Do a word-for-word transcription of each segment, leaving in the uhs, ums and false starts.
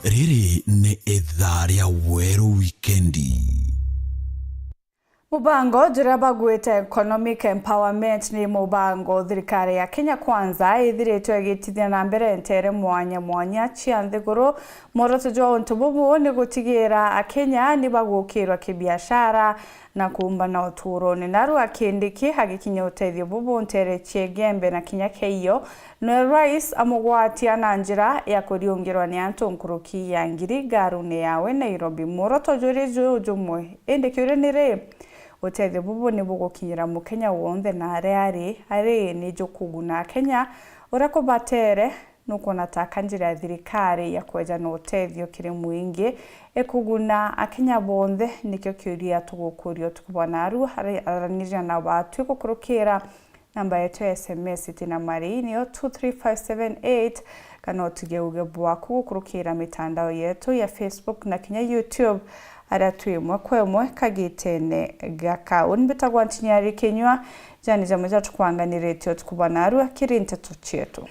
Riri ni ithaa ria Weru Wikendi. Mubango juria bagwite Economic Empowerment ni mubango thirikari ya Kenya Kwanza ithiritwe igitithia na mbere nteere mwanya mwanya cia nthiguru. Mworoto jwa untu bubu ni gutigira Akenya ni bagukirwa kibiashara na kuumbana utuurone. Narua Kindiki agikinyia utethio bubu nteere cia Igembe na kinya Keiyo, nwe Rais amugwatia na njira ya kuriungirwa ni antu nkuruki ya ngiri ngarune yawe Nairobi. Mworoto juri juu jumwe, indi kiuria ni ri, utethio bubu ni bugukinyira Mukenya wonthe na aria ari, ari ni jukuguna Akenya uria kubatere? Nukwona ta ka njira ya thirikari ya kweja na utethio kiri mwingi ikuguna Akenya bonthe? Nikio kiuria tugukuria utuku bwa narua. Ari-, araniria na batwi gukurukira namba yetu ya S M S itina mari niyo two three five seven eight, kana utige uge bwaku gukurukira mitandao yetu ya Facebook na kinya YouTube, aria twi imwe kwa imwe kagitene gaka. Uni mbitagwa Ntinyari Kinyua, jani jamwe ja tukwanganiritie utuku bwa narua kiri nteto cietu.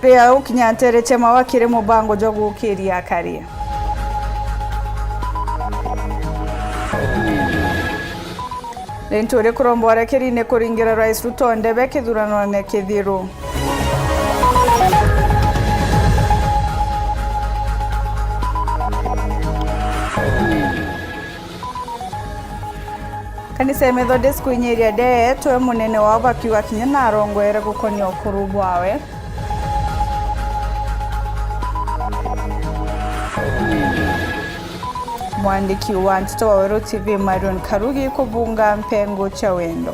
Ria ukinya nteere cia mawa kiri mubango jwa gukiria akari. Ni ntu uriku romba urekeri ni kuringira Rais Ruto ndebe kithuranone kithiru? Kanisa ya Methodist kwinyiria ndee twe munene wao bakiuga kinya na arongwere gukonia ukuru bwawe. Mwandiki wa nteto wa Weru T V Marion Karugi kubunga mpengo cia wendo.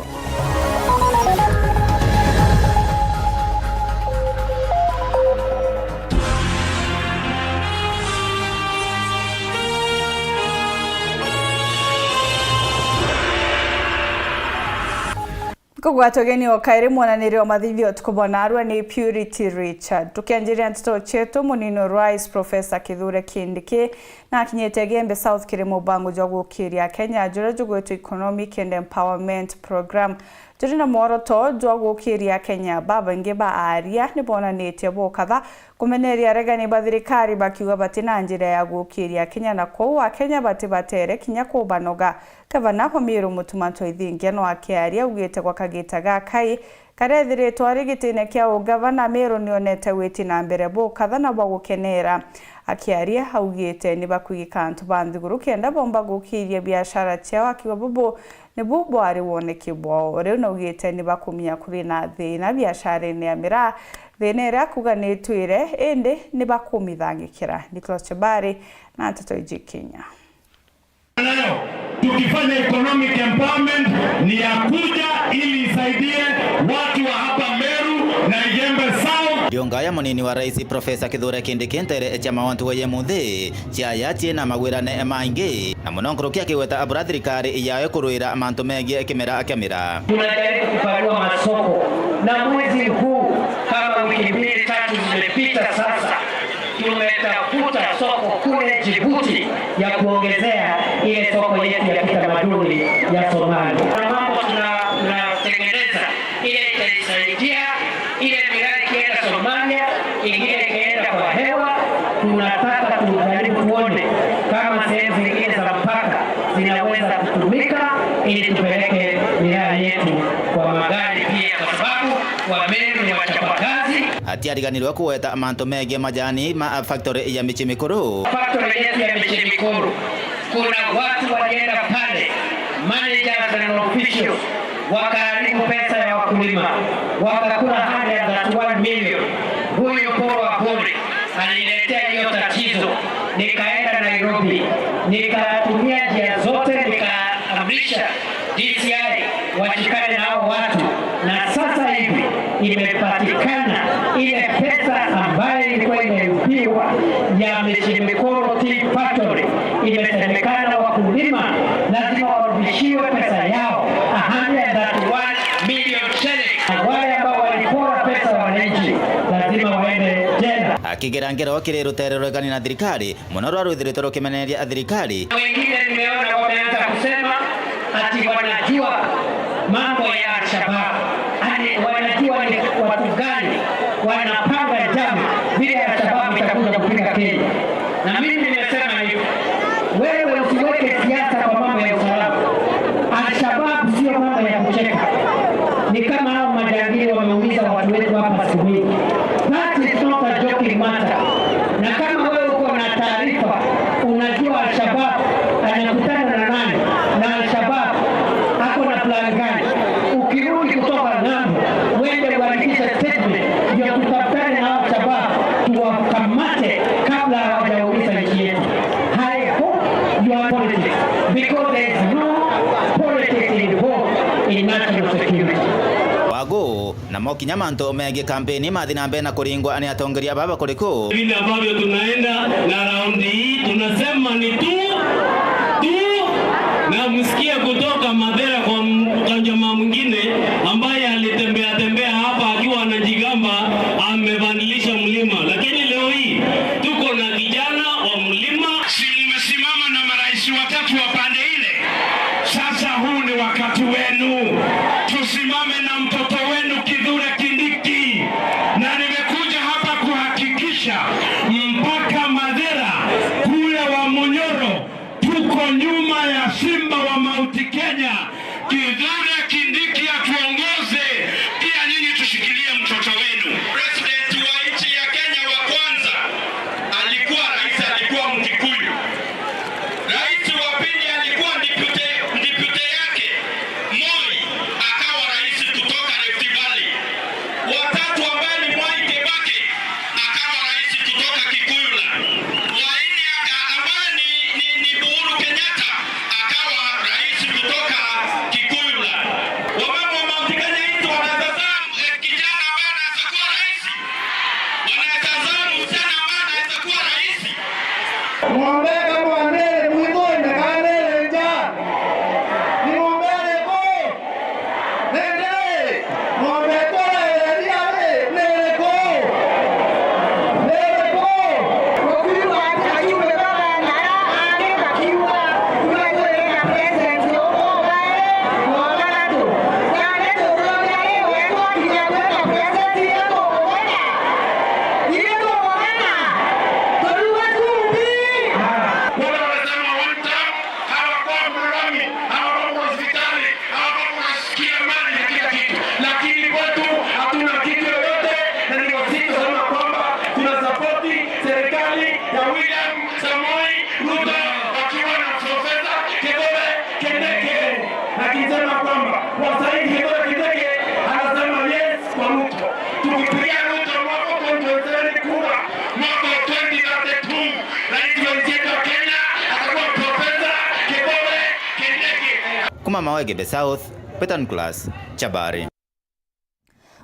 Kugwata ugeni o kairi mwonaniri wa mathithio tuku bwa narua ni Purity Richard. Tukianjiria nteto cietu, munini wa Rais Professor Kithure Kindiki nakinyite Igembe South kiri mubango jwa gukiria Kenya juria jugwitwa Economic and Empowerment Program. Juri na mworoto jwa gukiria Akenya. Babaingi ba aaria ni bonanitie bukatha kumeneria aregani ba thirikari bakiuga batina njira ya gukiria Akenya, na kwou Akenya batibatere kinya kubanoga. Gavana wa Meru Mutuma Ntoithingia no akiaria augite gwa kagita gakai karia ethiritwe ari gitine kia ugavana, Meru nionete gwiti na mbere bukatha na bwa gukenera. Akiaria augite ni bakwigika antu ba nthiguru kenda bomba gukiria biashara ciao, akiuga bubu nibu bwari woneki bwao. Riu naugite ni bakumia kuri na thina biasharene ya miraa, thina iria akuga ni itwire, indi ni bakumithangikira. Nicholas Chebari na nteto iji Kenya. Leo, tukifanya economic empowerment ni ya kuja ili isaidie watu wa hapa Meru na Igembe South. Ndiunga ya munini wa Rais Professor Kithure Kindiki ntere cia maontu ya munthi ciaya ciina magwirane maingi, na muno nkuruki akigweta abura thirikari yayo kurwira mantu megii kimera kia miraa. Tunajaribu kupanua masoko, na mwezi huu, kama wiki mbili tatu zimepita sasa, tumetafuta soko kule Djibouti ya kuongezea ile soko yetu ya kitamaduni ya Somalia. Kuna mambo tuna-, tunatengeneza ile itaisaidia ile miraa ikienda Somalia, ingine ikienda kwa hewa. Tunataka tujaribu tuone kama sehemu zingine za mpaka zinaweza kutumika ili tupeleke miraa yetu kwa magari pia, kwa sababu Wameru ni wachapakazi. Atiariganirwe kugweta mantu megii majani ma factory ya Michi Mikuru. Factory yetu ya Michi Mikuru, kuna watu walienda pale, managers and officials, wakaharibu pesa ya wakulima, wakakula hundred and thirty-one million. Huyu Paul Aburi aliniletea hiyo tatizo, nikaenda Nairobi, nikatumia njia zote, nikaamrisha D C I washikane na hao watu, na sasa hivi imepatikana ile pesa ambayo ilikuwa imeibiwa ya Michi Mikuru Tea Factory, imesemekana wakulima lazima warudishiwe pesa yao, a hundred and thirty-one million shillings. Na wale ambao walipora pesa wananchi lazima waende jela. Akigera ngero kiri rutere rwa regani na thirikari, muno rwa rwithiritwe rukimeneria thirikari. Wengine nimeona wameanza kusema ati wanajua Mambo ya Al-Shabaab, yani wanajua ni watu gani wanapanga njama vile Al-Shabaab itakuja kupiga Kenya. Na mimi nimesema hivi, wewe usiweke siasa kwa mambo ya usalama. Al-Shabaab sio mambo ya kucheka. Ni kama hao majangili wameumiza watu wetu hapa siku hii. That is not a joking matter. Na kama wewe uko na taarifa, unajua Al-Shabaab anakutana na nani, na Al-Shabaab ako na plan gani, ukirudi kutoka ng'ambo, uende uandikishe statement, ndio tutafutane na Al-Shabaab, tuwakamate kabla hawajaumiza nchi yetu. I hope you are politics, because there is no politics involved in national security. Wagu, namo kinya mantu megie kampeni mathi na mbere na kuringwa ni atongeria baba kuriku. Vile ambavyo tunaenda na raundi hii, tunasema ni tu, tu, na msikie kutoka Mathera kwa m-, kwa jamaa mwingine ambaye alitembea tembea hapa akiwa anajigamba amebadilisha mlima, lakini leo hii tuko na kijana wa mlima. Si mmesimama na marais watatu wa pande ile? Sasa huu ni wakati wenu. Tusimame na mtoto wenu Kithure Kindiki. Na nimekuja hapa kuhakikisha mpaka Mathera, kule wa Munyoro, tuko nyuma ya simba wa Mount Kenya. Kithure Kindiki atuongoze, pia nyinyi tushikilie mtoto wenu. President wa nchi ya Kenya wa kwanza alikuwa rais, alikuwa Mkikuyu. Rais wa pili alikuwa deputy, deputy yake Moi, akawa rais kutoka Rift Valley. Wa tatu ambaye ni Mwai Kibaki akawa rais kutoka Kikuyu Land. Wa nne aka-, ambaye ni, ni, ni Uhuru Kenyatta akawa rais kutoka Kikuyu Land. Wamama wa Mount Kenya East wanaweza zaa, eh, kijana ambaye anaweza kuwa rais? Wanaweza zaa msichana ambaye anaweza kuwa rais? Ng'ombe kama nere mwituni kana nere nja? Ni ng'ombe iriku? Nende, ng'ombe ikorereria ri, ni iriku? Ni iriku? Gukiuga ati akiuga baba nara, angi gakiuga, tugaturire na president uku ubae, wa gathatu. Nande tukuria ri, wetwa kinya kwenda president, ithe tukumwona? Ithe tukumwona? Turuga tumbi? Wale wanasema one term, hawakuwa mloloni, hawakuwa hospitali, hawakuwa kuna sikia mali na kila kitu. Lakini kwetu hatuna kitu yoyote, na ni wazito sana kwamba tunasapoti serikali ya William Samoei Ruto wakiwa na Profesa Kithure Kindiki. Akisema kwamba kwa sahihi Kithure Kindiki anasema yes kwa Ruto. Tukipigia Ruto mwaka twenty twenty-seven kura, mwaka wa twenty thirty-two, rais wa nchi yetu ya Kenya atakuwa Profesa Kithure Kindiki. Kuma Mawegebe South, Peter Nicholas, Chabari.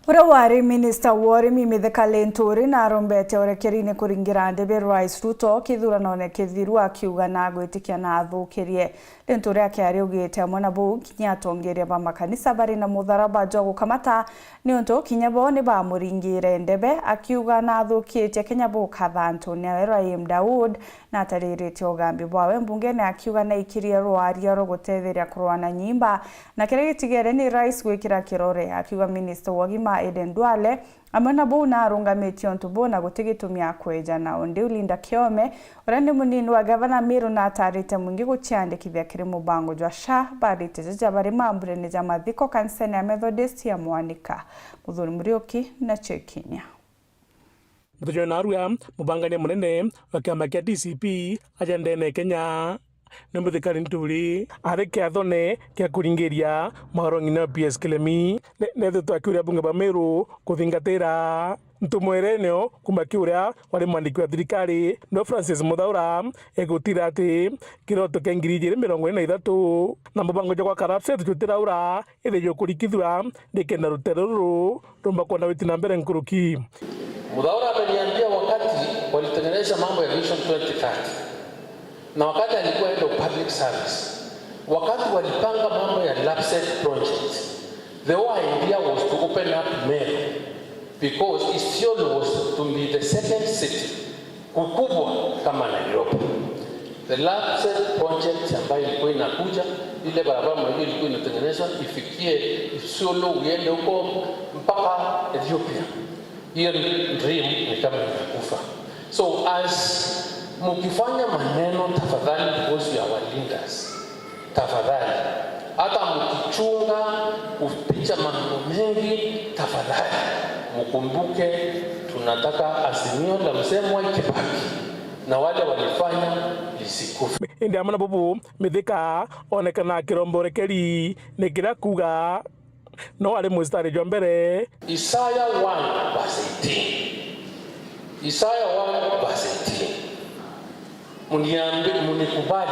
Uria wari minista wa urimi Mithika Linturi narombete urekeri ni kuringira ndebe Rais Ruto kithuranone kithiru, akiuga nagwitikia na athukirie. Linturi akiaria augite amwe na bau kinya atongeria ba makanisa bari na mutharaba jwa gukamata niuntu kinya bo ni bamuringire ndebe, akiuga nathukitie kinya bukatha antu ni awe Rahim Daud. Na atariritie ugambi bwawe mbungene akiuga naikirie rwaria rwa gutetheria kurwa na nyimba, na kiria gitigere ni rais gwikira kirore, akiuga minista wa ugima Aden Duale amwe na bau naarungamitie untu buu na guti gitumi akweja. Na undi Linda Kiome, uria ni munini wa gavana Meru, natarite mwingi guciandikithia kiri mubango jwa SHA, barite jaja bari mamburene ja mathiko kanisene ya Methodist ya Mwanika. Muthuri Muriuki na Chekinya. Muthenya narua, mubangania munene wa kiama kia D C P aja ndene Kenya ni Mithika Linturi ari kiathone kia kuringiria mauro ng'ina P S Kilemi, ne-, nethitwe akiuria bunge ba Meru kuthingatira ntumwire eneo kuma ki uria wari mwandiki wa thirikari, no Francis Muthaura, egutira ati kiroto kia ngiri ijiri mirongo iri na ithatu na mubango jwa gwaka lapse jutiraura ithejwe kurikithua nikenda rutere ruru rumba kwona witi na mbere nkuruki. Muthaura ameniambia wakati walitengeneza mambo ya Vision twenty thirty, na wakati alikuwa head of public service, wakati walipanga mambo ya lapsed projects, the whole idea was to open up Meru because Isiolo was to be the second city kukubwa kama Nairobi. The lapsed project ambayo ilikuwa inakuja Ile barabara mnajua ilikuwa inatengenezwa ifikie Isiolo, uende huko mpaka Ethiopia. Hiyo dream ni kama inakufa. So as mkifanya maneno, tafadhali, because you are our leaders, tafadhali, hata mkichunga kuficha mambo mengi, tafadhali mkumbuke tunataka Azimio la Mzee Mwai Kibaki na wale walifanya lisikufe. Indi amwe na bubu, Mithika oonekana akiromba urekeri ni kiria kuuga no ari mustari jwa mbere. Isaya one verse eighteen. Isaya one verse eighteen. Mniambi-, mnikubali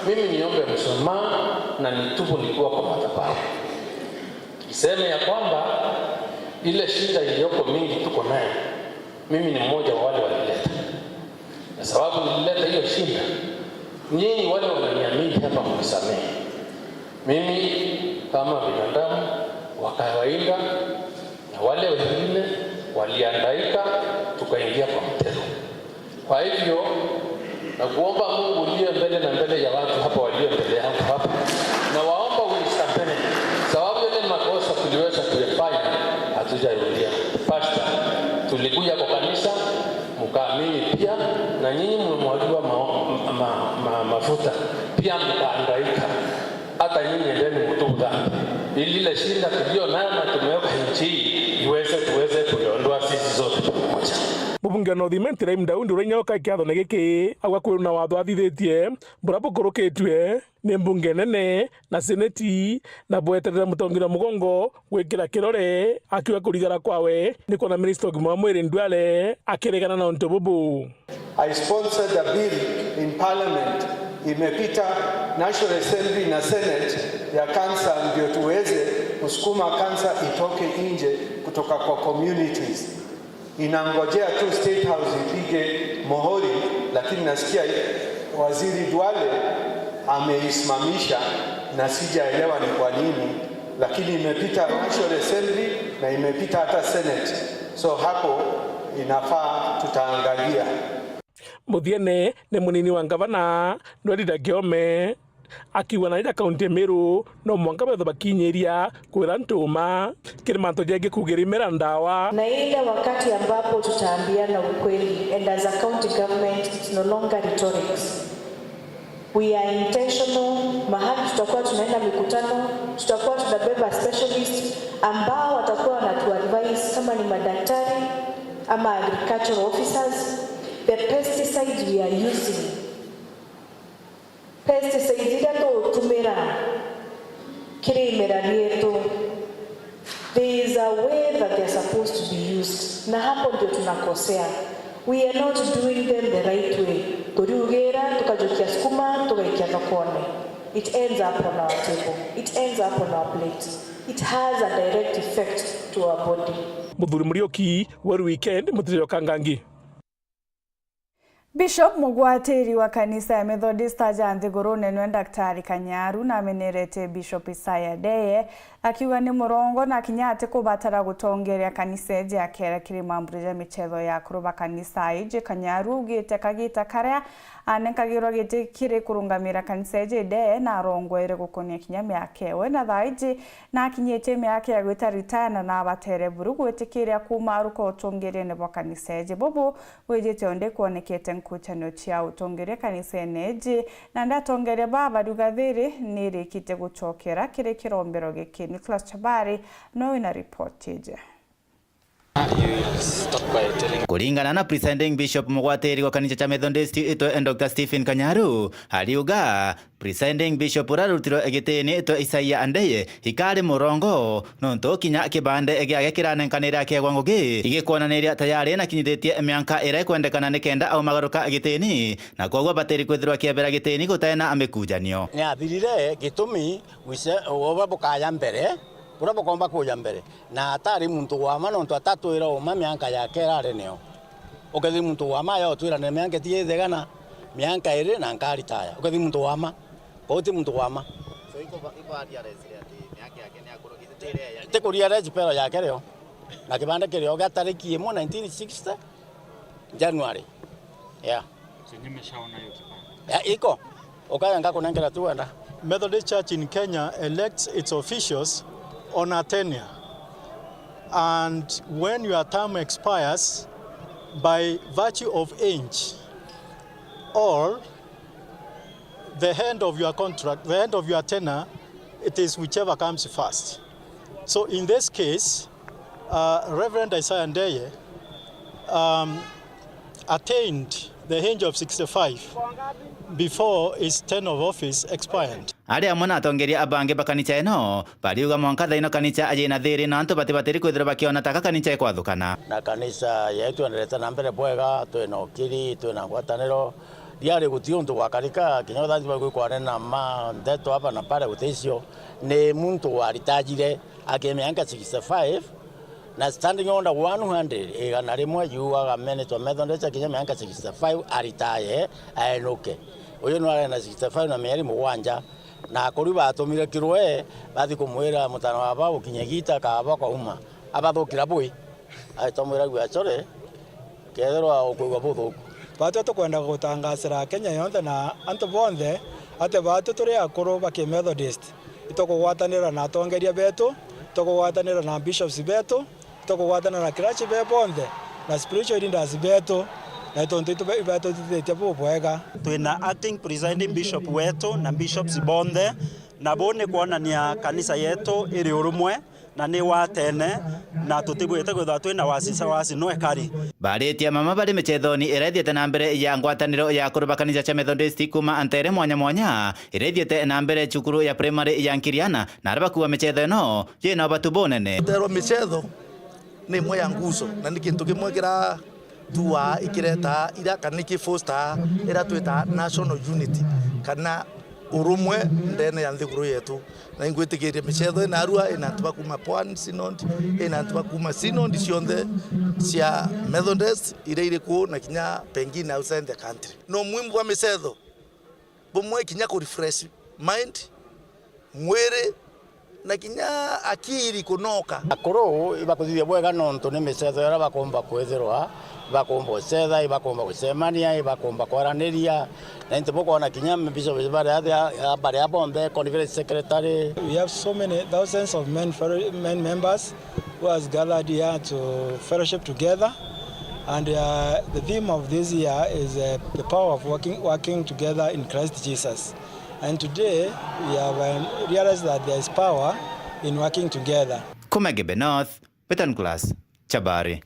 mimi niombe msamaha na nitubu nikiwa kwa madhabahu. Niseme ya kwamba ile shida iliyoko mingi tuko nayo, mimi ni mmoja wa wale walileta. Na sababu nilileta hiyo shida, nyinyi wale wananiamini hapa mnisamehe. Mimi kama binadamu wa kawaida na wale wengine walihangaika, tukaingia kwa mtego. Kwa hivyo, na kuomba Mungu uliye mbele na mbele ya watu hapa walio mbele yangu hapa, na waomba unisamehe, sababu yale makosa tuliweza kuyafanya hatujarudia. Pastor, tulikuja kwa kanisa, mkaamini pia, na nyinyi mmemwagiwa ma-, ma-, ma-, mafuta, pia mkahangaika. Hata nyinyi endeni mtubu dhambi, ili ile shida tulio nayo na tumeweka nchi hii iweze, tuweze kuiondoa sisi zote pamoja. Mubunge wa North Imenti, Ibrahim Daudi, uria inya oka kiathone giki, auga kwina watho athithitie buria bukurukitue ni mbunge nene na seneti, na bweterera mutongeria mugongo gwikira kirore, akiuga kurigara kwawe ni kwona minista ugima wa mwiri Duale akiregana na untu bubu. I sponsored a bill in parliament, imepita National Assembly na Senate, ya cancer, ndio tuweze kusukuma cancer itoke nje kutoka kwa communities. Inangojea tu State House ipige muhuri, lakini nasikia Waziri Duale ameisimamisha na sijaelewa ni kwa nini, lakini imepita National Assembly na imepita hata Senate. So hapo inafaa tutaangalia. Muthiene ni munini wa ngavana Ndweri Dagiome akiuga na ira kaunti ya Meru no mwanka bethe bakinyiria kwira ntuma kiri mantu jengi kugira imera ndawa. Na ile wakati ambapo tutaambiana ukweli, and as a county government, it's no longer rhetorics. We are intentional. Mahali tutakuwa tunaenda mikutano, tutakuwa tunabeba specialist ambao watakuwa wanatuadvise, kama ni madaktari ama agricultural officers, the pesticides we are using, pesticides iria tugutumira kiri imera bietu, there is a way that they are supposed to be used, na hapo ndio tunakosea. We are not doing them the right way. Turiugira, tukajukia sukuma, tugaikia thokone. It ends up on our table. It ends up on our plate. It has a direct effect to our body. Muthuri Muriuki, Weru Weekend, Mutiri wa Kangangi. Bishop mugwatiri wa kanisa ya Methodist aja nthigurune nwe Daktari Kanyaru namenerete Bishop Isaiah Ndeye akiuga ni murongo na kinya atikubatara gutongeria kanisa iji akera kiri mambura ja michetho ya akuru ba kanisa iji. Kanyaru augite kagita karia anenkagirwa giti kiri kurungamira kanisa iji Ndeye na arongoere gukonia kinya miaka ewe na thaa iji na akinyitie miaka ya gwita ritaya na nabatere buru gwitikiria kuuma aruka utungiriene bwa kanisa iji. Bubu bwijite onde kwonekete nkutanio cia utongeria kanisene iji, na nda atongeria baa bariuga thiri nirikite gucokera kiri kirombero giki. Nicholas Chabari no wina ripoti iji. Kuringana na Presiding Bishop mugwatiri gwa kanisa cha Methodist itwe Doctor Stephen Kanyaru, ariuga Presiding Bishop uria arutirwe gitini itwe Isaiah Ndeye ikari murongo, nontu kinya kibande giake kiranenkanire akiegwa ngugi, igikwonaniria tayari nakinyithitie mianka iria ikwendekana nikenda aumagaruka gitini, na kwoguo abatiri kwithirwa akiebera gitini gutena mikujanio. Ni athirire gitumi wise-, uria bukaya mbere, buria bukomba kuja mbere, na atari muntu wa ma, nontu atatwira uma mianka yake irari nio. Ukethiri muntu wa ma, ya utwirane mianka itiga ithegana, mianka iri na nkaritaya. Ukethiri muntu wa ma. Kwou ti muntu wa ma. So, iko ba-, iko aria aresire ati miaka yake ni akuru, iti iri ya. Ti kuria regi pero yake rio. Na kibande kirio gia tariki imwe nineteen sixty, January. Yeah. So, nimeshaona hiyo kibande. Yeah, iko. Ukaya ngakunenkera tu wenda. Methodist Church in Kenya elects its officials on a tenure, and when your term expires, by virtue of age or the end of your contract, the end of your tenure, it is whichever comes first. So in this case, uh, Reverend Isaiah Ndeye, um, attained the age of sixty-five before his term of office expired. Ari amwe na atongeria abangi ba kanisa ino, bariuga mwanka thaino kanisa yina thiri na antu batibatiri kwithirwa bakiona taka kanisa ikwathukana. Na kanisa yetu endelete na mbere bwega, twina ukiri, twina ngwataniro. Riari guti untu gwakarika, kinya uthanti bwa gwikwane na ma ndeto aba na pale guti icio, ni muntu waritajire aki mianka sixty-five, na standing order one hundred, igana rimwe yugaga Methodist kinya mianka sixty-five aritaye, aenuke. Uyu ni arena sixty-five na mieri mugwanja, na akuru batumire kirwe, bathi kumwira mutana waba ukinye gita kaaba kauma, abathukira bui. Atomwira gua, "Chore, kethirwa ukwigua buthuku." Batwi tukwenda gutangasira Kenya yonthe na antu bonthe ati batwi turi akuru ba Kimethodist, itukugwatanira na atongeria betu, itukugwatanira na bishops betu, itukugwatanira na clergy be bonthe na spiritual leaders betu, na tontu itu be-, ibatutithitie bubwega. Twina acting presiding bishop wetu na bishops bonthe, na buu ni kwonania kanisa yetu iri urumwe na ni wa tene, na tutibwite kwithirwa twina wasiwasi nwekari. Baritie mama bari micethoni iria ithiite na mbere ya ngwataniro ya akuru ba kanisa cia Methodist kuuma antere mwanya mwanya, iria ithiite na mbere cukuru ya primary ya Nkiriana, na aria bakuuga micetho ino yina ubatu bunene. Guterwa micetho ni imwe ya nguzo, na ni kintu kimwe kira tuaa ikireta ira kana ikifostaa ira twita national unity kana urumwe ndene ya nthiguru yetu. Na ingwitikiria micetho inarua ina antu ba kuuma Pan Synod, ina antu ba kuuma synod cionthe cia Methodist iria iri kuu na kinya pengine outside the country. No muhimu bwa micetho bumwe kinya ku refresh mind, mwiri, na kinya akiri kunoka. Akuru ibakuthithia bwega nontu ni micetho iria bakumba kwithirwa, ibakumba gucetha, ibakumba gucemania, ibakumba kwaraniria. Na intu bukwona kinya bishops baria, baria bonthe, conference secretary. We have so many thousands of men, fellow, men members who has gathered here to fellowship together. And, uh, the theme of this year is, uh, the power of working, working together in Christ Jesus. And today, we have, um, realized that there is power in working together. Kuma Gebe North, Beton Class, Chabari.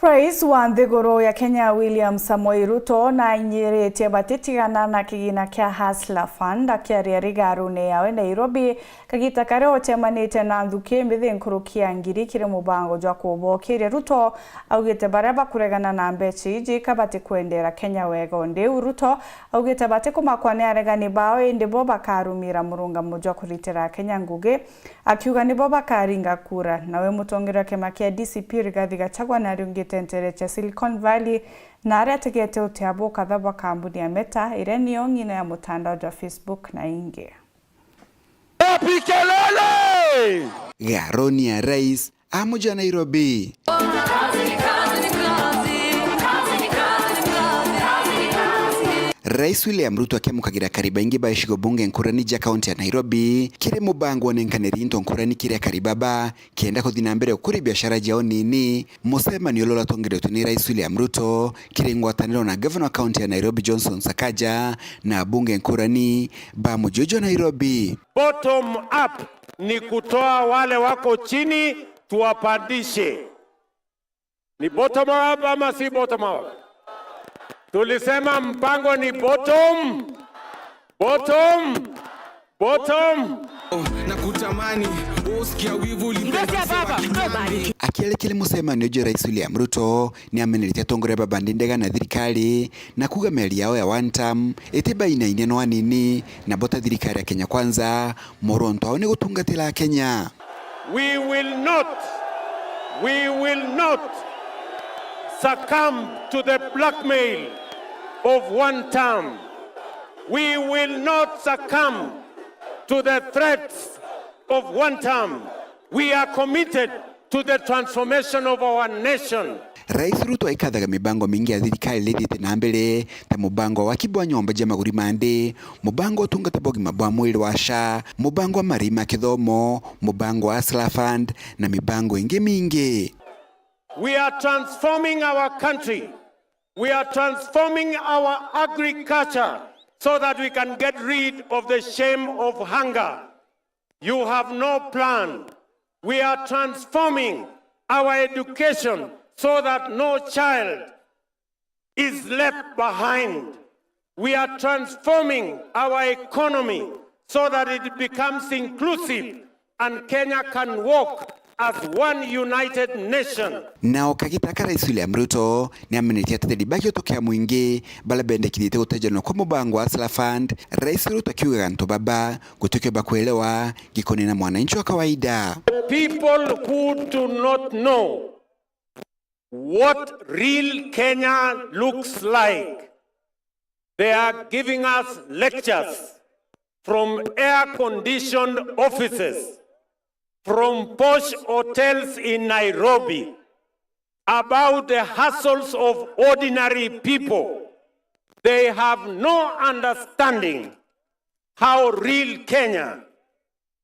Rais wa nthiguru ya Kenya William Samoei Ruto nainyiritie batitigana na kigina kia Hustler Fund akiaria rigarune yawe Nairobi, kagita karia ucemanitie na nthuki mbithi nkuruki ya ngiri kiri mubango jwa kubokiria. Ruto augite baria bakuregana na mbeca iji ka batikwendera Kenya wega. Undi u Ruto augite batikumakwa ni aregani bao, indi bo bakarumira murungamo jwa kuritira Kenya ngugi, akiuga nibo bakaringa kura. Nawe mutongeria wa kiama kia D C P Rigathi Gachagua nariungite nteere cia Silicon Valley, na aria ategete utia bukatha bwa kambuni ya Meta, iria niyo ng'ina ya mutandao jwa Facebook na ingi. Wapi kelele? Garoni ya Rais, amuja Nairobi. Rais William Ruto akiamukagira akari baingi ba icigo bunge nkurani ja kaunti ya Nairobi kiri mubango wa unenkaniri into nkurani kiri akari baba kenda kuthi na mbere gukuria biashara jao nini. Mucemanio uria uratongeretwe ni Rais William Ruto kiri ngwataniro na gavana wa kaunti ya Nairobi Johnson Sakaja na abunge nkurani ba muji uju wa Nairobi. Bottom up ni kutoa wale wako chini tuwapandishe. Ni bottom up ama si bottom up? Tulisema mpango ni bottom, bottom, bottom. Na kutamani, usikia wivu ulipenda. Akiaria kiri mucemanio uju, Rais William Ruto ni ameneretie atongoria ba bandi ndega na thirikari na kuuga miario yao ya one term itibainaine no anini na bo ta thirikari ya Kenya Kwanza, muronto wao ni gutungatira Akenya. We will not, we will not succumb to the blackmail of one term. We will not succumb to the threats of one term. We are committed to the transformation of our nation. Rais Ruto aikathaga mibango mingi ya thirikari iria ithiite na mbere, ta mubango wa waki bwa nyomba cia maguri ma nthi, mubango wa utungata bwa ugima bwa mwiri wa SHA, mubango wa marii ma kithomo, mubango wa Hustler Fund, na mibango ingi mingi. We are transforming our country. We are transforming our agriculture so that we can get rid of the shame of hunger. You have no plan. We are transforming our education so that no child is left behind. We are transforming our economy so that it becomes inclusive and Kenya can walk as one united nation. Nao kagita ka Rais William Ruto ni amenetie ateteri ba gioto kia mwingi baria bendekithite gutejanwa kwa mubango wa Hustler Fund, Rais Ruto akiugaga antu baba gutikio bakwelewa gikoni na mwananchi wa kawaida. People who do not know what real Kenya looks like, they are giving us lectures from air-conditioned offices, from posh hotels in Nairobi, about the hustles of ordinary people. They have no understanding how real Kenya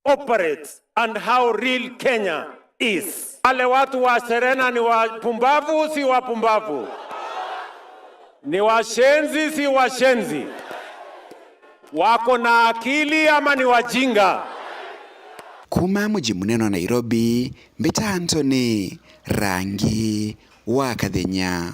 operates and how real Kenya is. Wale watu wa Serena ni wapumbavu, si wapumbavu? Ni washenzi, si washenzi? Wako na akili ama ni wajinga? Kuuma muji munene wa Nairobi, mbita Anthony Rangi wa Kathenya.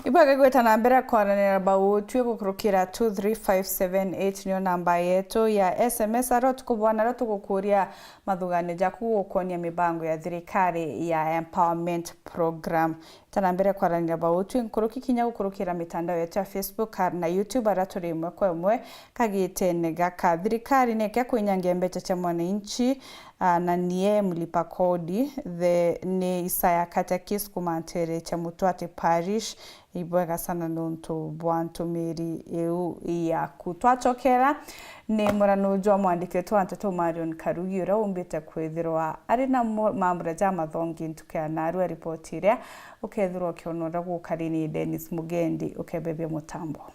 Ibwega gwita na mbere kwaranira bau twi gukurukira two three five seven eight niyo namba yetu ya S M S. Aria tukuboona, aria tugukuria mathuganio jaku gukonia mibango ya thirikari ya empowerment program. Ita na mbere kwaranira bau twi nkuruki kinya gukurukira mitandao yetu ya Facebook na YouTube, aria turi imwe kwa imwe kagitene gaka. Thirikari neke kwinyangia mbeca cia mwananchi, Ah, na nie mlipa kodi, the, ni Isaya Katakis kuma Ntere cha Mutwati Parish. Ibwega sana nontu bwa ntumiri iu yaku. Twachokera ni murano jwa mwandiki wetu wa nteto Marion Karugi, uria umbite kwithirwa ari na mo-, mambura ja mathongi ntuku ya narua. Ripoti iria ukethirwa ukionora gukari ni Dennis Mugendi, ukebebia mutambo.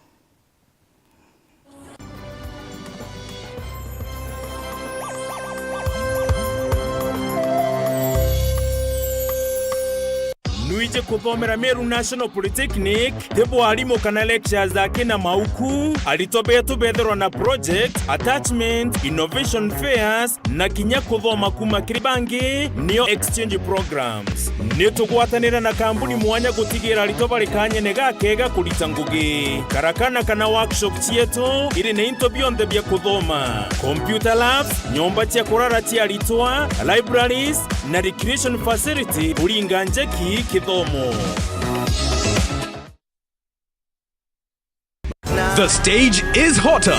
Nwije kuthomera Meru National Polytechnic, ti bwarimu kana lectures akina mauku, aritwa betu bethirwa na project, attachment, innovation fairs, na kinya kuthoma kuma kiri bangi, niyo exchange programs. Ni tugwatanira na kambuni mwanya gutigira aritwa bari kanyene gakega kurita ngugi. Karakana kana workshop cietu iri na into bionthe bia kuthoma: computer labs, nyomba cia kurara cia aritwa, libraries, na recreation facility kuringa njeki kithomo. The stage is hotter.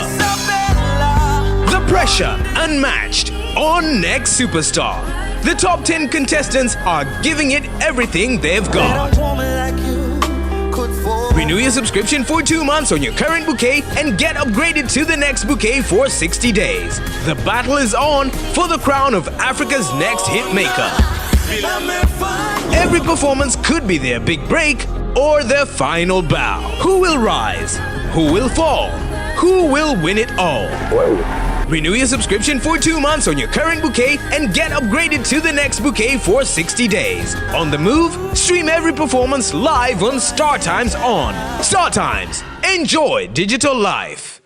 The pressure unmatched on Next Superstar. The top ten contestants are giving it everything they've got. Renew your subscription for two months on your current bouquet and get upgraded to the next bouquet for sixty days. The battle is on for the crown of Africa's next hit maker. Every performance could be their big break or their final bow. Who will rise? Who will fall? Who will win it all? Renew your subscription for two months on your current bouquet and get upgraded to the next bouquet for sixty days. On the move, stream every performance live on StarTimes On. StarTimes. Enjoy digital life.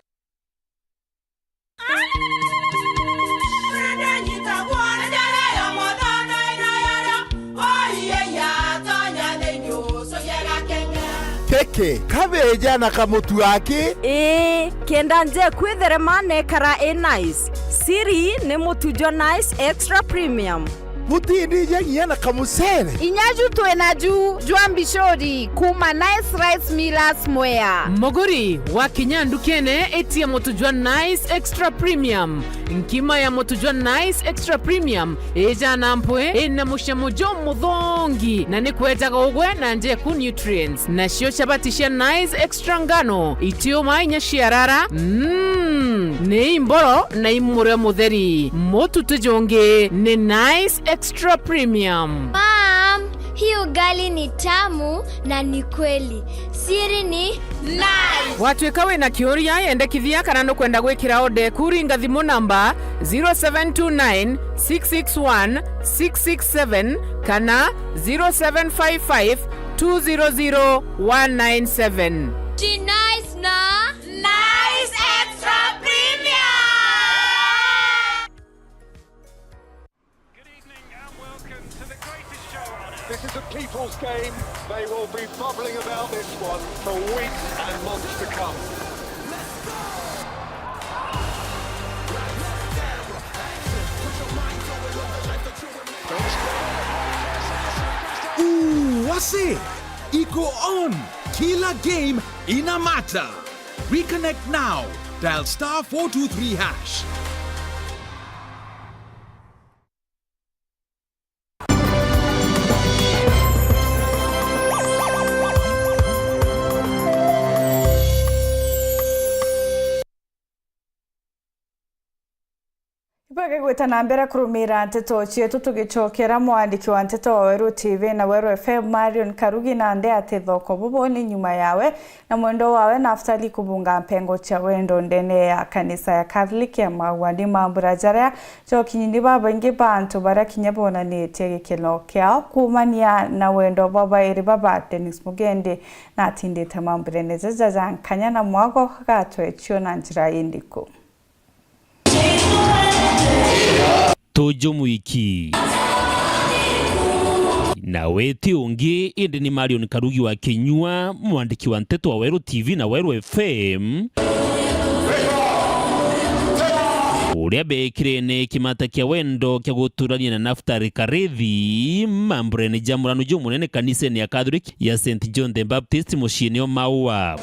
Keke, kabeja na kamutu aki. Ii, kenda nje kwitherema nekara i nice. Siri ni mutujo nice extra premium. Butindije nginya na kamucere. Inya ju twi na ju jwa mbicuri kuuma Nice Rice Millers Mwea. Muguri, wakinya ndukene, itia mutu jwa Nice Extra Premium. Nkima ya mutu jwa Nice Extra Premium ijana mpwi, ina mucamo jumuthongi, na ni kwejaga ugwe na njeku nutrients. Nacio chabati cia Nice Extra ngano, itiuma inya ciarara, mm, ni imboro na imurio mutheri. Mutu ti jungi, ni Nice Extra Premium. Mom, hii ugali ni tamu na ni kweli. Siri ni Nice. Watwika wina kiuria, yendekithia kana nukwenda gwikira order eku, ringa thimu namba zero seven two nine, six six one, six six seven kana zero seven five five, two zero zero one nine seven. Ti Nice na Nice Extra Premium. Good evening and welcome to the greatest show on earth. This is a people's game. They will be bubbling about this one for weeks and months to come. Ooh, wase! Iko on! Kila game ina matter. Reconnect now. Dial star four two three hash. Ibwege gwita na mbere kurumira nteto cietu, tugicokera mwandiki wa nteto wa Weru T V na Weru F M, Marion Karugi, na nthi ati thoko bubu ni nyuma yawe na mwendo wawe Naftali kubunga mpengo cia wendo ndene ya kanisa ya Catholic ya Mawani. Mambura jaria jokinyi ni babaingi ba antu baria kinya bonanitie gikeno kiao kuumania na wendo bwa bairi baba Dennis Mugendi na atindite mamburene jaja ja nkanya na mwago gatwecio na njira indiku. Tuju Mwiki. Nawe ti ungi, indi ni Marion Karugi wa Kinyua, mwandiki wa nteto wa Weru T V na Weru F M, uria beekirene kimata kia wendo kia guturania na Naftali Karithi, mamburene ja murano jumunene kanisene ya Catholic ya Saint John the Baptist muciine o Maua.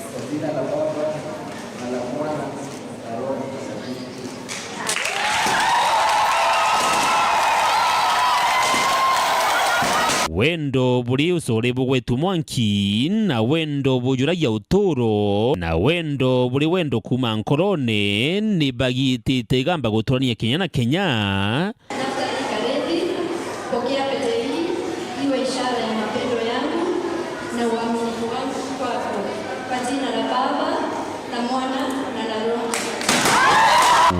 Wendo buri ucore bugwetwe mwanki, na wendo bujuragia uturo, na wendo buri wendo kuuma nkorone, ni bagitite igamba guturania kenya na kenya. Naftali Karithi, pokea pete hii iwe ishara ya mapendo yangu na uaminifu wangu kwako, kwa jina la Baba, na Mwana, na la Roho Mtakatifu.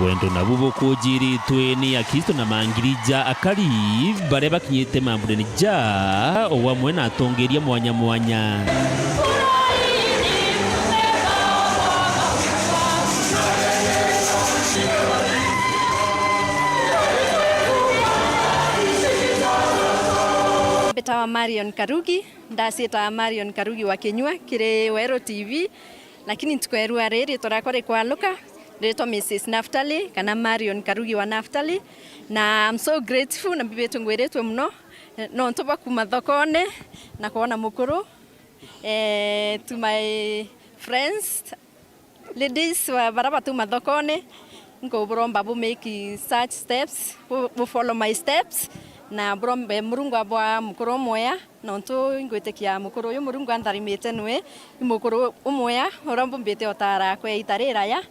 Wendo nabu bukujiritwe ni Akristo na mangiri ja akari baria bakinyite mamburene ja, o amwe na atongeria mwanya mwanya. Mbitawa Marion Karugi, ndacitawa Marion Karugi wa Kinyua kiri Weru T V, lakini ntuku ya irua riri riitwa riakwa rikwanuka, riitwa Missus Naftali, kana Marion Karugi wa Naftali, na I'm so grateful na mbibitwe ngwiritwe muno, nontu bwa kuuma thokone na kwona mukuru, eh, to my friends, ladies, wa-, baria batauma thokone, nkuburomba bu make such steps, bu, bu follow my steps, na burombe Murungu abwa mukuru umwea, nontu ingwitikia mukuru uyu Murungu antharimite nwe, i mukuru umwea uria mbumbite utara kwa ita riraya,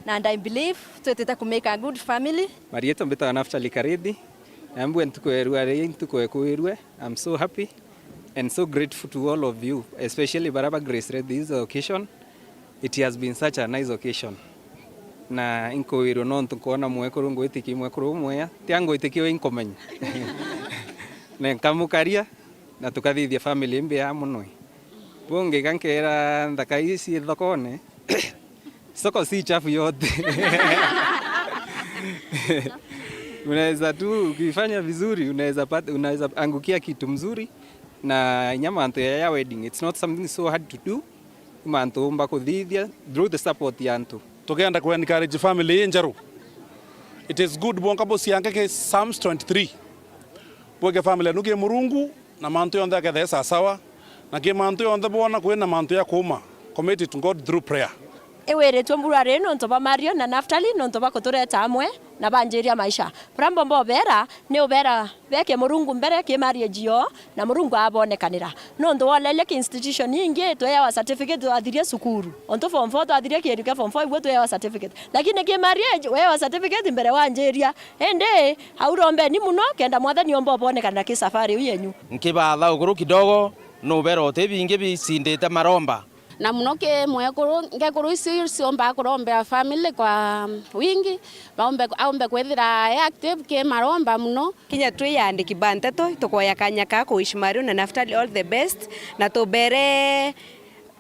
and I believe twitite ku make a good family. Marietwa mbitawa Naftali Karithi, na mbue ntuku ya irua rii ntuku ekwirue. I'm so happy and so grateful to all of you, especially baria ba graced this occasion. It has been such a nice occasion. Na inkuwirwe nontu nkwona mwekuru ngwitikia mwekuru umwea, tia ngwitikia we inkumenya. Na nkamukaria, na tukathithia family imbea muno. Bungi ga nkera nthaka ii cii thokone, soko si chafu yote. Unaweza tu ukifanya vizuri, unaweza pata, unaweza angukia kitu mzuri, na inya mantu ya, ya wedding, it's not something so hard to do. Mantu umba kuthithia through the support ya antu. Tukenda ku encourage family ii njeru. It is good bwonka buciange ki Psalms twenty-three. Bweke family yenu ki Murungu, na mantu yonthe aketha e sasawa, na ki mantu yonthe bwona kwina mantu ya kuuma, commit it to God through prayer. Iwiritue mbura ri nontu bwa Mario na Naftali, nontu bwa kutureta amwe na banjiria maisha. Buria mbomba ubera ni ubera beke Murungu mbere ki marriage yoo, na Murungu abonekanira. Nontu woleria ki institution ingi, tweewa certificate twathirie cukuru. Ontu form four twathirie kieri kia form four, igwe tweewa certificate. Lakini ki marriage, weewa certificate mbere wanjiria. Indi, au rombeni muno, kenda Mwathani omba obonekana ki safari iu yenyu. Nkibatha uguru kidogo, nubera uti bingi bicindite maromba. Na muno ki mwekuru, ngekuru ici ciomba kurombera family kwa wingi, baombe, aombe kwithira e active ki maromba muno. Kinya twi aandiki ba nteto, tukoya kanya ka ku wish Mario na Naftali all the best, na tubere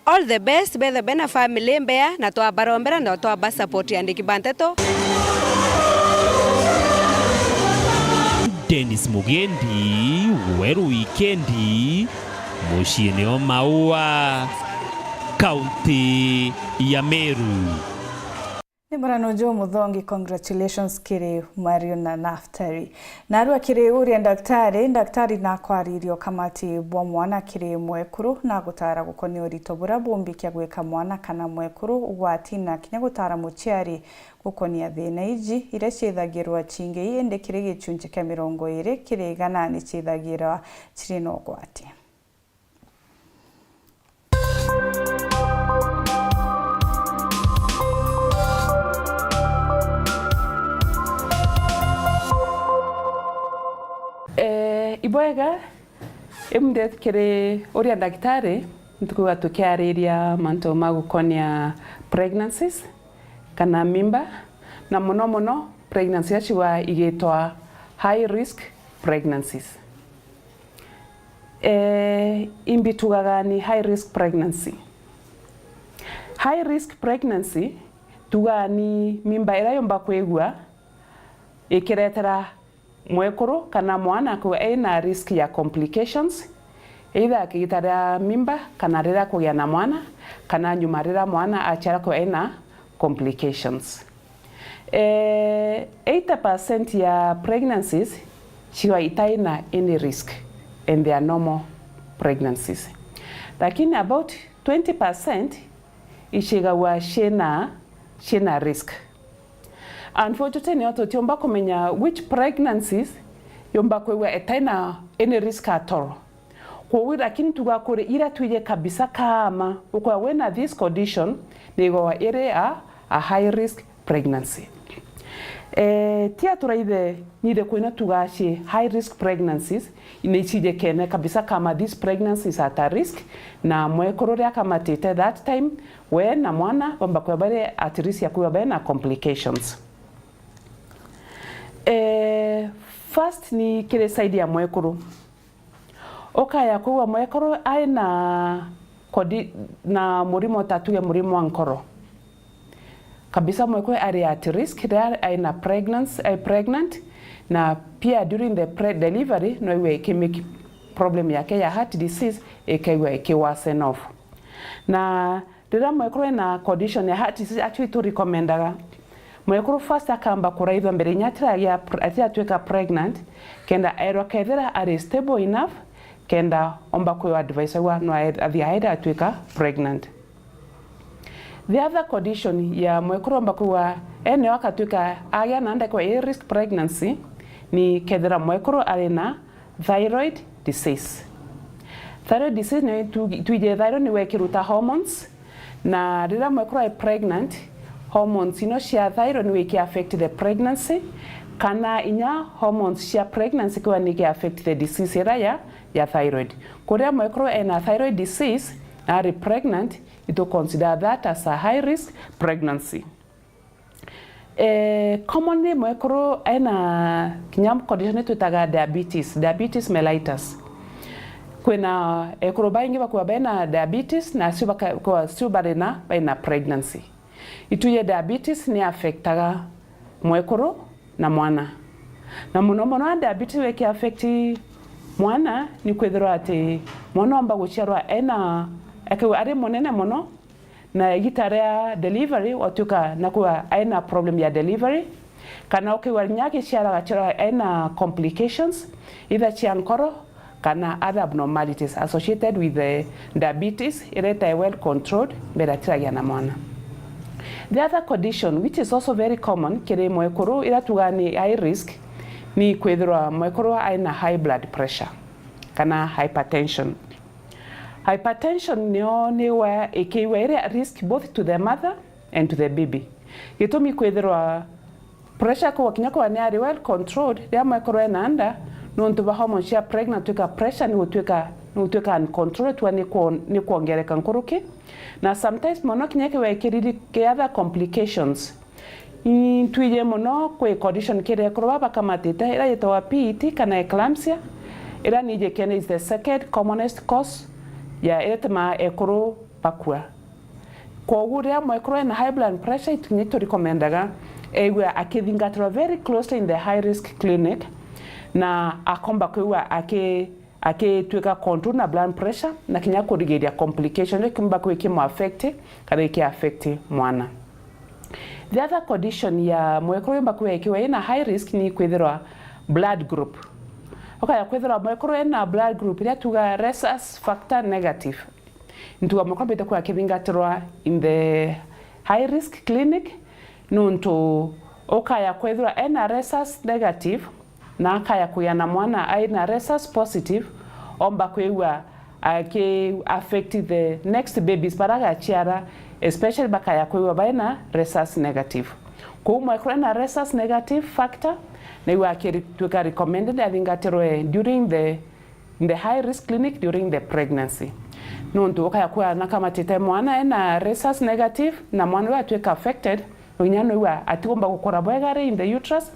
all the best, bethe bena family mbea, na twabarombera na twaba support aandiki ba nteto. Dennis Mugendi, Weru Wikendi, muciini o Maua, kaunti ya Meru. Ni murano juu muthongi, congratulations kiri Mario na Naftali. Narua kiri uria ndaktari, ndaktari nakwariria ukamati bwa mwana kiri mwekuru na gutara gukonia urito buria bumbikia gwika mwana kana mwekuru ugwati, na kinya gutara muciari gukonia thina iji iria ciithagirwa cingi, indi kiri gicunci kia mirongo iiri kiri igana ni ciithagirwa ciri na ugwati. Eh, ibwega, imde kiri uria ndagitari, ntukwigua tukiariria mantu ma gukonia pregnancies kana mimba, na muno muno pregnancy iria cigwa igitwa high risk pregnancies. Eh, imbi tugaga ni high risk pregnancy? High risk pregnancy tugaga ni mimba iria yumba kwigua ikiretera mwekuru kana mwana akwigua ena risk ya complications, either akigita ria mimba kana riria kugia na mwana, kana nyuma riria mwana aciara akwigua ena complications. Eh, eighty percent ya pregnancies ciwa itai na any risk and they are normal pregnancies. Lakini about twenty percent icigagwa ciina, ciina risk. Unfortunately, nio tutiumba kumenya which pregnancies yumba kwigua itai na any risk at all. Kwoguo, lakini tuga kuri ira twije kabisa kama ukwigua wina this condition, ni igwa iri a, a high risk pregnancy. Eh, tia turaithe nithe kwina tugaci high risk pregnancies, ni cijekene kabisa kama this pregnancy is at a risk, na mwekuru ria akamatite that time, we na mwana bamba kwigua bari at risk ya kwigua bena complications. Eh, first ni kiri side ya mwekuru. Ukaya kwigua mwekuru ai na kodi-, na murimo ta tuge murimo wa nkoro. Kabisa mwekuru ari at risk, riria ai na pregnancy, ai pregnant, na pia during the pre-, delivery, no iwe ikimake problem yake ya heart disease, ikaigua ikiworsen off. Na riria mwekuru ena condition ya heart disease, actually tu recomendaga mwekuru first akamba kuraithwa mbere inya atiragia pr-, atiratuika pregnant, kenda erwa kethira ari stable enough, kenda omba kwigua advice agwa no ae-, athie aere atuika pregnant. The other condition ya mwekuru omba kwigua eneo akatuika agia na ndekwa i risk pregnancy ni kethira mwekuru ari na thyroid disease. Thyroid disease ni tu-, twije thyroid ni wekiruta hormones, na riria mwekuru ai pregnant, hormones ino cia thyroid ni wiki affect the pregnancy, kana inya hormones cia pregnancy kwa ni ki affect the disease ira ya, ya thyroid. Kuria mwekuru ena thyroid disease na ari pregnant, itu consider that as a high risk pregnancy. Eh, commonly mwekuru ena kinya condition twitaga diabetes, diabetes mellitus. Kwina ekuru baingi bakua bena diabetes na acio baka-, kwa acio bari na, bena pregnancy. Ituje diabetes ni affectaga mwekuru na mwana. Na muno muno diabetes wiki affect mwana ni kwithirwa ati mwana omba guciarwa ena, akiwa ari munene muno, na igita ria delivery watuika na kuwa aina problem ya delivery, Kana ukigua kinya agiciara agacirwa ena complications either cia nkoro kana other abnormalities associated with the diabetes iria itae well controlled mbere atiragia na mwana. The other condition which is also very common kiri mwekuru iria tugaa ni high risk ni kwithirwa mwekuru aina high blood pressure kana hypertension. Hypertension nio niwa ikiigua iri a risk both to the mother and to the baby. Gitumi kwithirwa pressure kwa kinya kwa ni ari well controlled, riria mwekuru ena nda, nontu ba hormone cia pregnant twika pressure ni gutwika, ni gutwika uncontrolled, twa ni kuon-, ni kuongereka nkuruki. Na sometimes mono kinya kiwa kiriri ki other complications. Intwiji mono kwi condition kiri ekuru baba bakamatite, ira yitagwa P E T kana eclampsia, ira niji kene is the second commonest cause ya ira itimaa ekuru bakua. Kwogu riria mwekuru ena high blood pressure, itu ni turecomendaga eigua akithingatirwa very closely in the high risk clinic, na akomba kwigua aki-, akitwika control na blood pressure, na kinya kurigiria complication iria ikumba kwithirwa ikimu affect kana iki affect mwana. The other condition ya mwekuru yumba kwithirwa ikiwa ina high risk ni kwithirwa blood group. Ukaya kwithirwa mwekuru ena blood group iria tuga rhesus factor negative. Ntuga mwekuru mbite kwithirwa akithingatirwa in the high risk clinic, nontu ukaya kwithirwa ena rhesus negative, na akaya kugia na mwana aina rhesus positive, omba kwigua aki affect the next babies bara agaciara, especially bakaya kwigua baina rhesus negative. Kwou mwekuru ena rhesus negative factor, naigua akitwika recommended athingatirwe during the, in the high risk clinic during the pregnancy. Nontu ukaya kwigua na kamatite mwana ena rhesus negative, na mwana uyu atwika affected, Inya noigua atigomba gukura bwega ri in the uterus,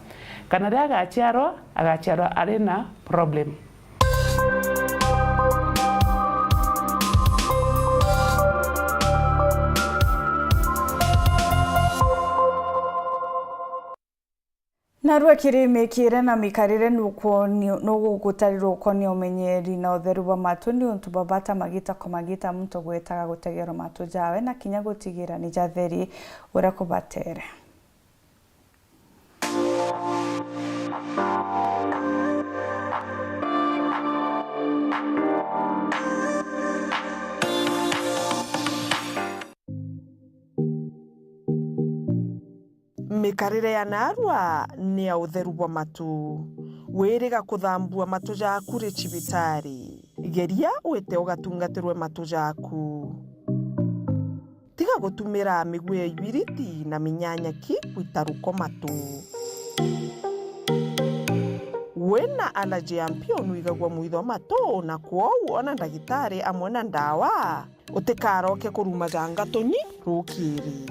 kana riria agaciarwa, agaciarwa ari na problem. Narua kiri mikire na mikarire nukwoni-, nugugutarirwa ukonia umenyeri na utheru bwa matu ni untu bwa bata magita kwa magita muntu gwetaga gutegerwa matu jawe na kinya gutigira ni jatheri uria kubatere. Mikarire ya narua ni ya utheru bwa matu. Wiriga kuthambua matu jaku ri cibitari. Geria wite ugatungatirwe matu jaku. Tiga gutumira miguu ya ibiriti na minyanyaki gwita ruko matu. Wina allergy ya mpio nwigagua mwitho matu, na kwou ona ndagitari amwe na ndawa. Utikaroke kuruma ja ngatuni rukiri.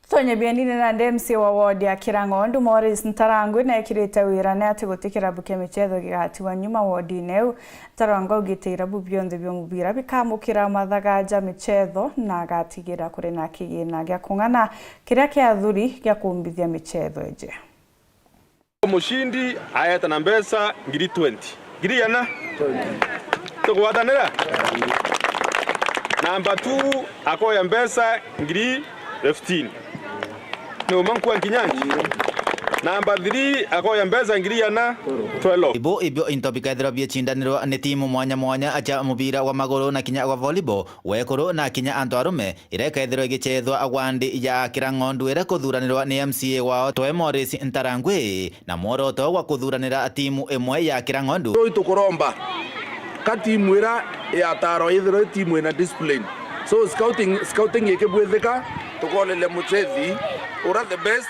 Tonye bienine na ndi M C A wa ward ya Kirang'ondu, Morris Ntarangwi, neekirite wira ni ati guti kirabu kia michetho gigatigwa nyuma wardine iu. Ntarangwi augite irabu bionthe bia mubira bikamukira mathaga ja michetho na agatigira kuri na kigina gia kung'ana kiria kia athuri gia kumbithia michetho iji. Mushindi aeta na mbeca ngiri twenty. Ngiri igana? Tugwatanira? Namba two akoya mbeca ngiri fifteen. Ni uma nkua nkinyanji? Namba three akoya mbeca ngiri igana? Twelve. Ibu ibio into bikethirwa biecindanirwa ni timu mwanya mwanya cia mubira wa maguru na kinya wa volleyball, wa ekuru na kinya antu arume, iria ikethirwa igicethwa wandi ya Kirang'ondu iria ikuthuranirwa ni M C A wao Toe Morris Ntarangwi, na mworoto gwa kuthuranira timu imwe ya Kirang'ondu. Tui tukuromba ka timu ira ya Taro ithirwe i timu ina discipline. So scouting, scouting ikibwithika, tukolele muchethi ura the best,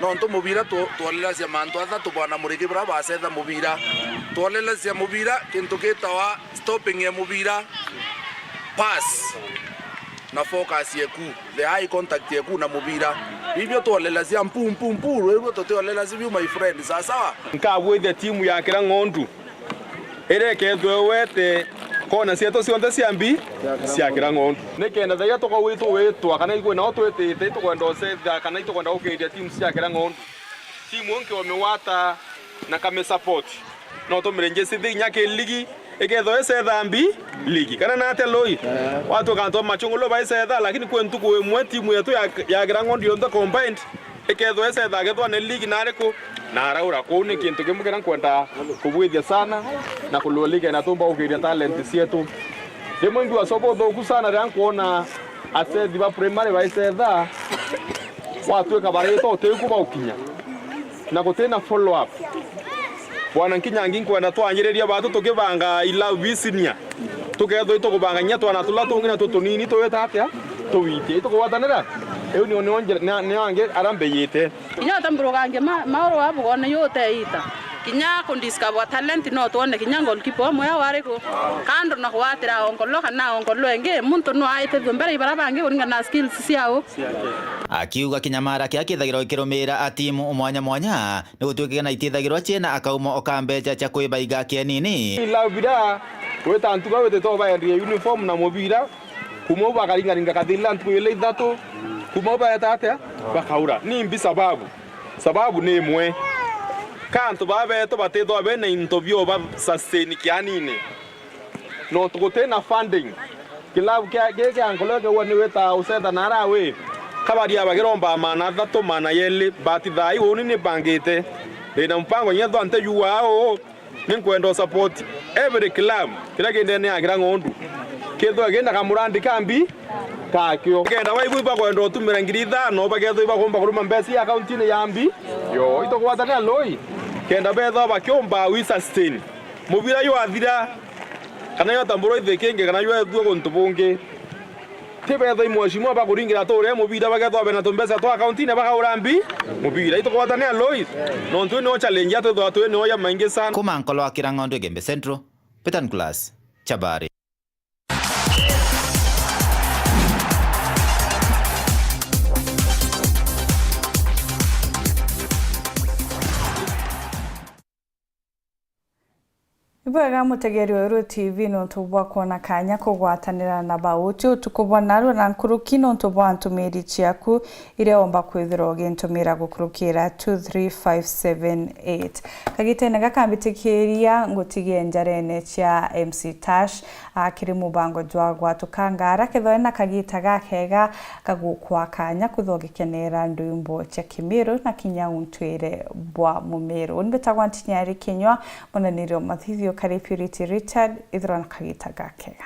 nontu mubira tu-, twolelacia mantu athatu bwana Muriki bura bacetha mubira. Twolelacia mubira kintu gitawa stopping ya mubira, pass, na focus yeku, the eye contact yeku na mubira. Bibio twolelacia mpu, mpu, mpu, rwirwo tutiolelacia biu, my friend, sawa sawa? Nkabwithia timu ya Kirang'ondu iria ikethwe wete Kona cietu cionthe cia mbi cia Kirang'ondu. Nikenda thaia tukawitwa witwa kana ikwina o twitite, itukwenda ucetha kana itukwenda gukiria timu cia Kirang'ondu. Timu nkiumiwata na kami support. No tumire njisi thi inya ki ligi, ikethwa icetha mbi ligi. Kana nate Lui? Watu kantu machungulu baicetha, lakini kwi ntuku imwe timu yetu ya, ya Kirang'ondu yonthe combined, ikethwa icetha kethwa ni ligi na ariku, na araura kuu ni kintu kimwe kiria nkwenda kubwithia sana na kulua ligi na tumba gukiria talent cietu. Rimwe ngua sobo thuku sana riria nkwona acethi ba primary baicetha, watwika barita utiu ku baukinya na guti na follow up. Bwana Nkinyangi, nkwenda twanjiriria batu tukibanga ilau bisinia, tukethwa itukubanga kinya twana tula tungi na tutunini tuwita atia tuwitie itukugwatanira. Iu nio nio nje- nio- nio angi aria mbiyite. Kinya utamburukangia ma- mauru wa bugone yu uteita. Kinya kundiscover talent no twone kinya goalkeeper umwe au ariku. Kando na kuwatira onkolo kana onkolo engi, muntu no aitethua mbere ibara bangi kuringana na skills ciao. Akiuga kinyamara kia kithagirwa gikirumira a timu mwanya mwanya, ni gutuikite na itithagirwa ciena akaumo o ka mbeca cia kwibaiga kienini. Ila bira gwita ntuga witite ubaendie uniform na mubira, kuma u bakaringaringa kathirira ntuku ila ithatu, kuma u baeta atia bakaura. Ni mbi sababu? Sababu ni imwe, ka antu baa betu batithwa bena into bio ba sustain kianini. Nontu guti na funding. Kilabu kia giki kia Nkolo kiuga ni wita ucetha na ara wi. Kabaria bagiromba maana athatu, maana yeli, but thaa ii uni ni mbangite. Ndina mpango nyethwa nte jua au. Ni nkwenda u support every club kiria ki ndene ya Kirang'ondu. Kethwa kina kamurandi ka mbi kakio. Kenda baibu bakwenda utumira ngiri ithano, bakethwa ibakumba kuruma mbeca ya akaunti-ini ya mbi. Yo, itugwatania Lui. Kenda bethwa bakiumba wi sustain. Mubira jwathira, kana jwatamburwa ithi kingi, kana jwethua guntu bungi, ti bethwa i mweshimiwa bakuringira turia mubira, bakethwa bena tumbeca twa akaunti-ini, bakaura mbi mubira. Itugwatania Lui, nontu ni o challenge ya twithwa twi ni o ya maingi sana. Kuma Nkolo wa Kirang'ondu Igembe Central, Peter Nicholas, Chabari. Ibwega mutegeri wa Uru T V nontu bwa kwona kanya kugwatanira na bauti utuku bwa narua na nkuruki nontu bwa ntumiri ciaku iria omba kwithirwa ugintumira gukurukira two three five seven eight. Kagitene gaka mbitikiria ngutigie njarene cia M C Tash, a, kiri mubango jwa gwatuka ngara kethwa ena kagita gakega gagukwa kanya kwithwa ugikenera ndwimbo cia Kimiru na kinya untwire bwa Mumiru. Uni mbitagwa Ntinyari Kinywa, munaniri o mathithio kari Purity Richard, ithirwa na kagita gakega.